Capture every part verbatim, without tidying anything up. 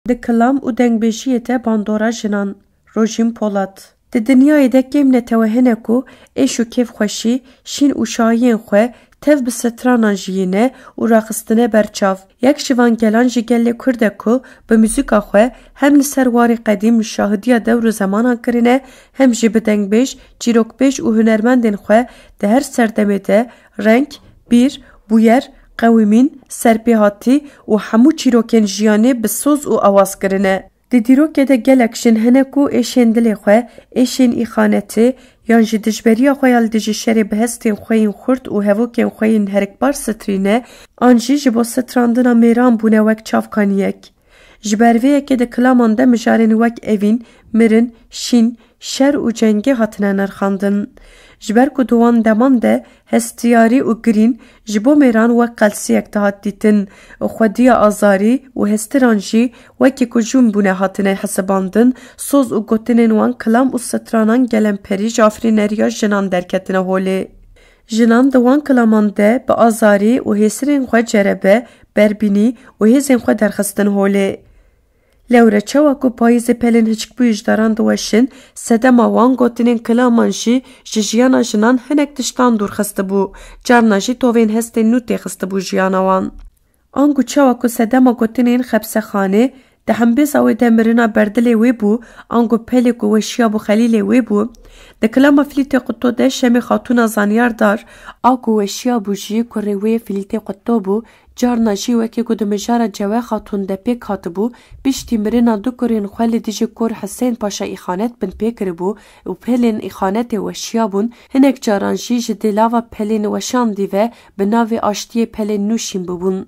Di kilam û dengbêjiyê de bandora jinan. Rojîn Polat. Di dinyayê de kêm netewe hene ku êş û kêfxweşî, şîn û şahiyên xwe tev bi stranan jiyîne û raxistine ber çav. Yek ji van gelan jî gelê Kurd e ku bi muzîka xwe hem li ser warê qedîm şahidiya dewr û zemanan kirine, hem jî bi dengbêj, çîrokbêj û hunermendên xwe di her serdemê de reng, bîr, bûyer, qewimîn, serpêhatî û hemû çîrokên jiyanê bi soz û awaz kirine. Di dîrokê de gelek jin hene ku êşên dilê xwe, êşên îxanetê, yan jî dijberiya xwe ya li dijî şerê bi hestên xwe yên xurt û hevokên xwe yên herikbar sitirîne, an jî ji bo sitirandina mêran bûne wek çavkaniyek. Ji ber vê yekê di kilaman de mijarên wek evîn, mirin, şîn, şer û cengê hatine nirxandin. Ji ber ku di wan deman de hestiyarî û girîn ji bo mêran wek qelsiyek dihat dîtin û xwediya azarî û hestiran jî wekî ku jûn bûne hatine hesibandin, soz û gotinên wan kilam û stranan gelemperî ji afirîneriya jinan derketine holê. Jinan di wan kilaman de bi azarî û hêsirên xwe cerebe, berbînî û hêzên xwe derxistin holê. Lewre çawa ku payîzê pelên hiçkbûyî ji daran diweşin, sedema wan gotinên kilaman jî ji jiyana jinan hinek tiştan dûr xistibû, carna jî tovên hestên nû têxistibû jiyana wan. Anku çawa ku sedema gotinên xepsexanê, di hembêza wê de mirina berdilê wê bû, anku pelê ku weşiyabû xelîlê wê bû. Di kilama Filîtê Quto de Şemê Xatûna Zanyardar, a ku weşiyabû jî kurê wê Filîtê Quto bû, carna jî wekî ku di mijara Cewe Xatûn de pêk hatibû, piştî mirina du kurên xwe li dijî kur Hisên Paşa îxanet bin pê kiribû û pelên îxanetê weşiyabûn, hinek caran jî ji dêlava pelên weşandî ve bi navê aştiyê pelên nû şîn bibûn.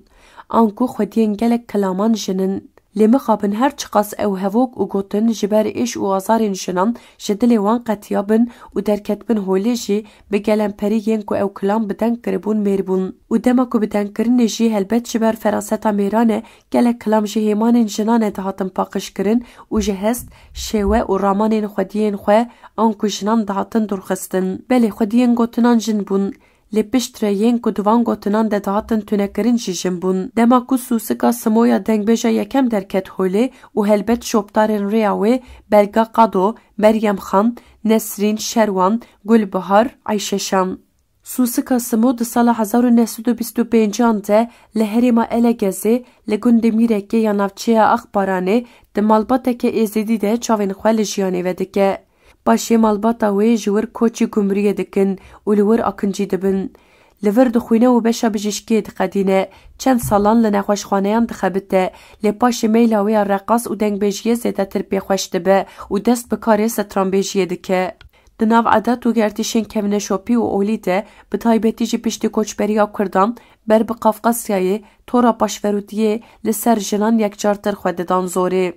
Anku xwediyên gelek kilaman jin in. Lê mixabin her çiqas ew hevok û gotin ji ber êş û azarên jinan ji dilê wan qetiyabin û derketbin holê jî, bi gelemperî yên ku ew kilam bi deng kiribûn mêr bûn. Û dema ku bi dengkirinê jî helbet ji ber feraseta mêran e, gelek kilam ji hêmanên jinan e dihatin paqijkirin û ji hest, şêwe û ramanên xwediyên xwe anku jinan dihatin dûrxistin. Belê xwediyên gotinan jin bûn. Lê piştre yên ku di van gotinan de dihatin tunekirin jî jin bûn. Dema ku Sûsika Simo ya dengbêja yekem derket holê û helbet şopdarên rêya wê Belga Qado, Meryem Xan, Nesrîn Şerwan, Gulbihar, Eyşe Şan. Sûsika Simo di sala hezar û neh sed û bîst û pêncan de li herêma Elegezê li gundê Mîrekê ya navçeya Axbaranê di malbateke Êzidî de çavên xwe li jiyanê vedike. Paşê malbata wê ji wir koçî gumriyê dikin û li wir akincî dibin. Li vir dixwîne û beşa bijîşkiyê diqedîne. Çend salan li nexweşxaneyan dixebite, lê paşê meyla wê ya reqas û dengbêjiyê zêdetir pê xweş dibe û dest bi karê stranbêjiyê dike. Di nav edet û gertîşên kevneşopî û olî de, bi taybetî jî piştî koçberiya Kurdan ber bi Qafqasyayê, tora paşverûtiyê li ser jinan yekcartir xwe didan zorê.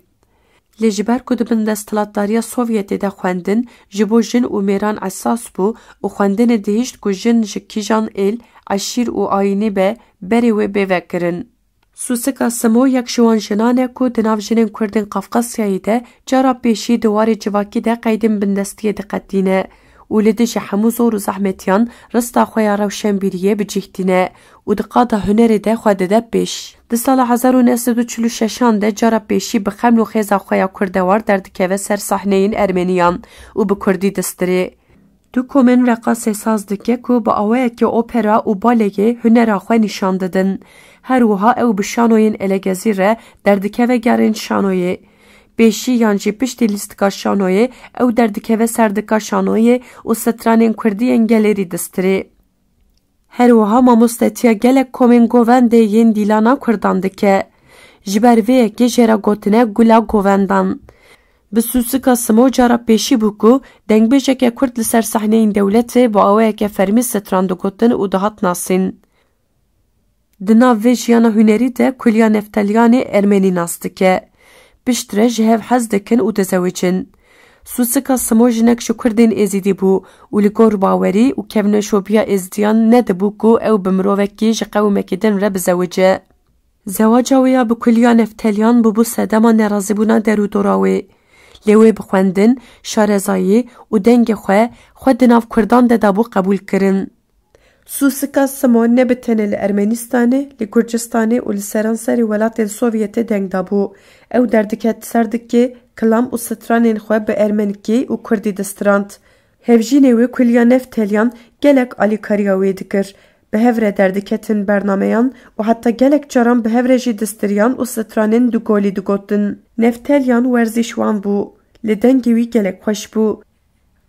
Lê ji ber ku di bin desthilatdariya Sovyetê de xwendin ji bo jin û mêran esas bû û xwendinê dihişt ku jin ji kîjan êl, eşîr û ayînî be, berê wê bê vekirin. Sûsika Simo yek ji wan jinan e ku di nav jinên Kurdên Qafqasyayê de cara pêşî di warê civakî de qeydên bindestiyê diqetîne û li dijî hemû zor û zehmetiyan rista xwe ya rewşenbîriyê bi cih tîne û di qada hunerê de xwe dide pêş. Di sala hezar û neh sed û çil û şeşan de cara pêşî bi xeml û xêza xwe ya kurdewar derdikeve ser sahneyên ermeniyan û bi kurdî distirê. Du komên reqasê saz dike ku bi awayekî opera û baleyê hunera xwe nîşan didin. Her wiha ew bi şanoyên Elegezî re derdikeve gerên şanoyê. Pêşî yan jî piştî lîstika şanoyê ew derdikeve serdika şanoyê û stranên kurdî yên gelêrî distirê. Her wiha mamostetiya gelek komên govendê yên dîlana kurdan dike. Ji ber vê yekê jê re gotine Gula Govendan. Bi Sûsika Simo cara pêşî bû ku dengbêjeke kurd li ser sahneyên dewletê bi awayeke fermî stran digotin û dihat nasîn. Di nav vê jiyana hunerî de Kulya Neftelyanê ermenî nas dike. Piştre ji hev hez dikin û dizewicin. Sûsika Simo jinek ji Kurdên Êzidî bû û li gor bawerî û kevneşopiya Êzidiyan nedibû ku ew bi mirovekî ji qewimekî din re bizewice. Zewaca wê ya bi Kulya Neftelyan bûbû sedema nerazîbûna derûdora wê. Lê wê bi xwendin, şarezayî û dengê xwe, xwe di nav kurdan de dabû qebûlkirin. Sûsika Simo ne bi tenê li Ermenistanê, li Gurcistanê û li seranserê welatên Sovyetê deng dabû. Ew derdiket ser dikê, kilam û stranên xwe bi ermenikî û kurdî distirand. Hevjînê wê kuliya Neftelyan gelek alîkariya wê dikir. Bi hev re derdiketin bernameyan û heta gelek caran bi hev re jî distiriyan û stranên dugolî digotin. Neftelyan werzîşwan bû. Li dengê wî gelek xweş bû.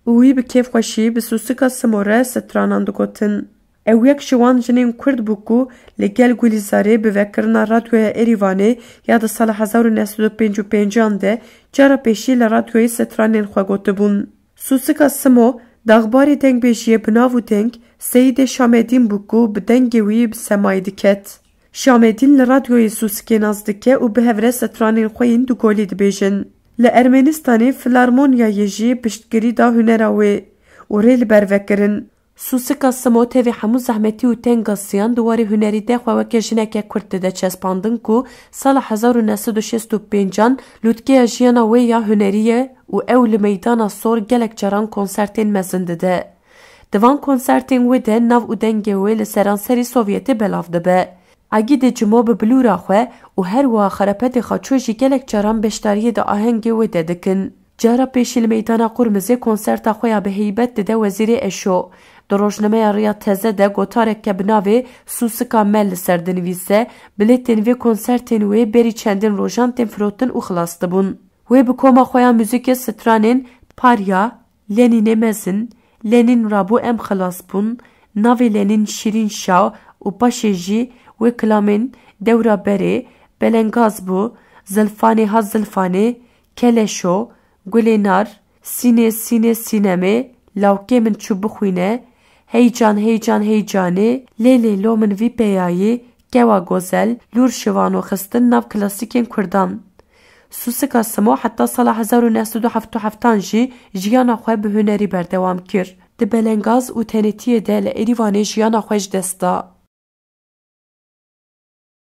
Û wî bi kêfxweşî bi Sûsika Simo re stranan digotin. Ew yek ji wan jinên Kurd bû ku li gel Gulîzarê bi vekirina Radyoya Êrîvanê ya di sala hezar û neh sed û pêncî û pêncan de cara pêşî li radyoyê stranên xwe gotibûn. Sûsika Simo, daxbarê dengbêjiyê bi nav û deng Seyîdê Şamedîn bû ku bi dengê wî bi semayê diket. Şamedîn li radyoyê Sûsikê nas dike û bi hev re stranên xwe yên dugolî dibêjin. Li Ermenistanê Filarmonyayê jî piştgirî da hunera wê û rê li ber vekirin. Sûsika Simo tevî hemû zehmetî û tengasiyan di warê hunerî de xwe weke jineke Kurd dide çespandin ku sala hezar û neh sed û şêst û pêncan lûtkeya jiyana wê ya hunerî ye û ew li meydana sor gelek caran konsertên mezin dide. Di van konsertên wê de nav û dengê wê li seranserî Sovyetê belav dibe. Egîdê Cimo bi bilûra xwe û her wiha Xerepetê Xaço jî gelek caran beşdariyê di ahengê wê de dikin. Cara pêşî li meydana Qurmizê konserta xwe ya bi heybet dide Wezîrê Eşo. Di rojnameya Riya Teze de gotareke bi navê Sûsika Me li ser dinivîse, bilêtên vê konsertên wê berî çendin rojan tên firotin û xilas dibûn. Wê bi koma xwe ya muzîkê stranên Parya, Lenînê mezin, Lenîn rabû em xilas bûn, navê Lenîn Şîrîn Şa û paşê jî wê kilamên Dewra berê, Belengaz bû, Zilfanê ha zilfanê, Keleşo, Gulê nar, Sînê sînê sînemê, Lawkê min çû bixwîne, Heycan heycan heycanê, Lê lê lo min vî peyayî, Kewa gozel, Lûr şivano xistin nav klasîkên kurdan. Sûsika Simo heta sala hezar û neh sed û heft û heftan jî jiyana xwe bi hunerî berdewam kir. Di belengaz û tenêtiyê de li Êrîvanê jiyana xwe ji dest da.